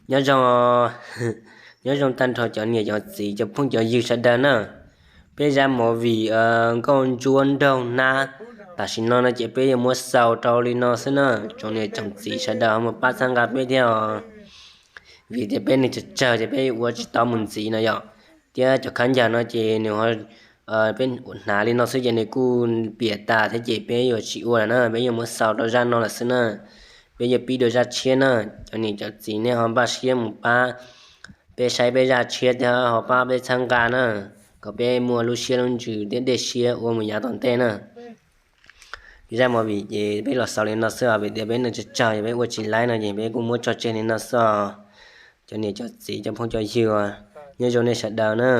Nyob zoo, nyob zoo tag nrho cov niam cov txiv cov phooj cov ywg sawv daws na. Peb zaj movie Nkauj Ntsuab Nraug Nab tam sim no no ces peb yuav muab xaus rau li no xwb na. Tsoom niam tsoom txiv sawv daws ho mus pab txhawb nqa peb thiab os. Vim tias peb neeg tsawg tsawg ces peb ua tsis tau mus ntxiv no yom. Thiab cov khab ncaws no ces nws, peb hnav li no xwb ces nws kuj piam tas thiab ces peb yuav tsis ua lawm na, peb yuav muab xaus rau zaj no lawm xwb na. Peb yuav pib dua zaj tshiab na. Cov niam cov txiv nej ho npaj siab mus pab peb saib peb zaj tshiab thiab ho pab peb txhawb nqa na, kom peb muaj lub siab lub ntsws thiab dej siab ua mus yav tom ntej na. Zaj movie ces peb los xaus li no xwb os, vim tias peb neeg tsawg tsawg es peb ua tsis laib no ces peb kuj muab tso tseg li no xwb os. Cov niam cov txiv cov phooj cov ywg, nyob zoo nej sawv daws na.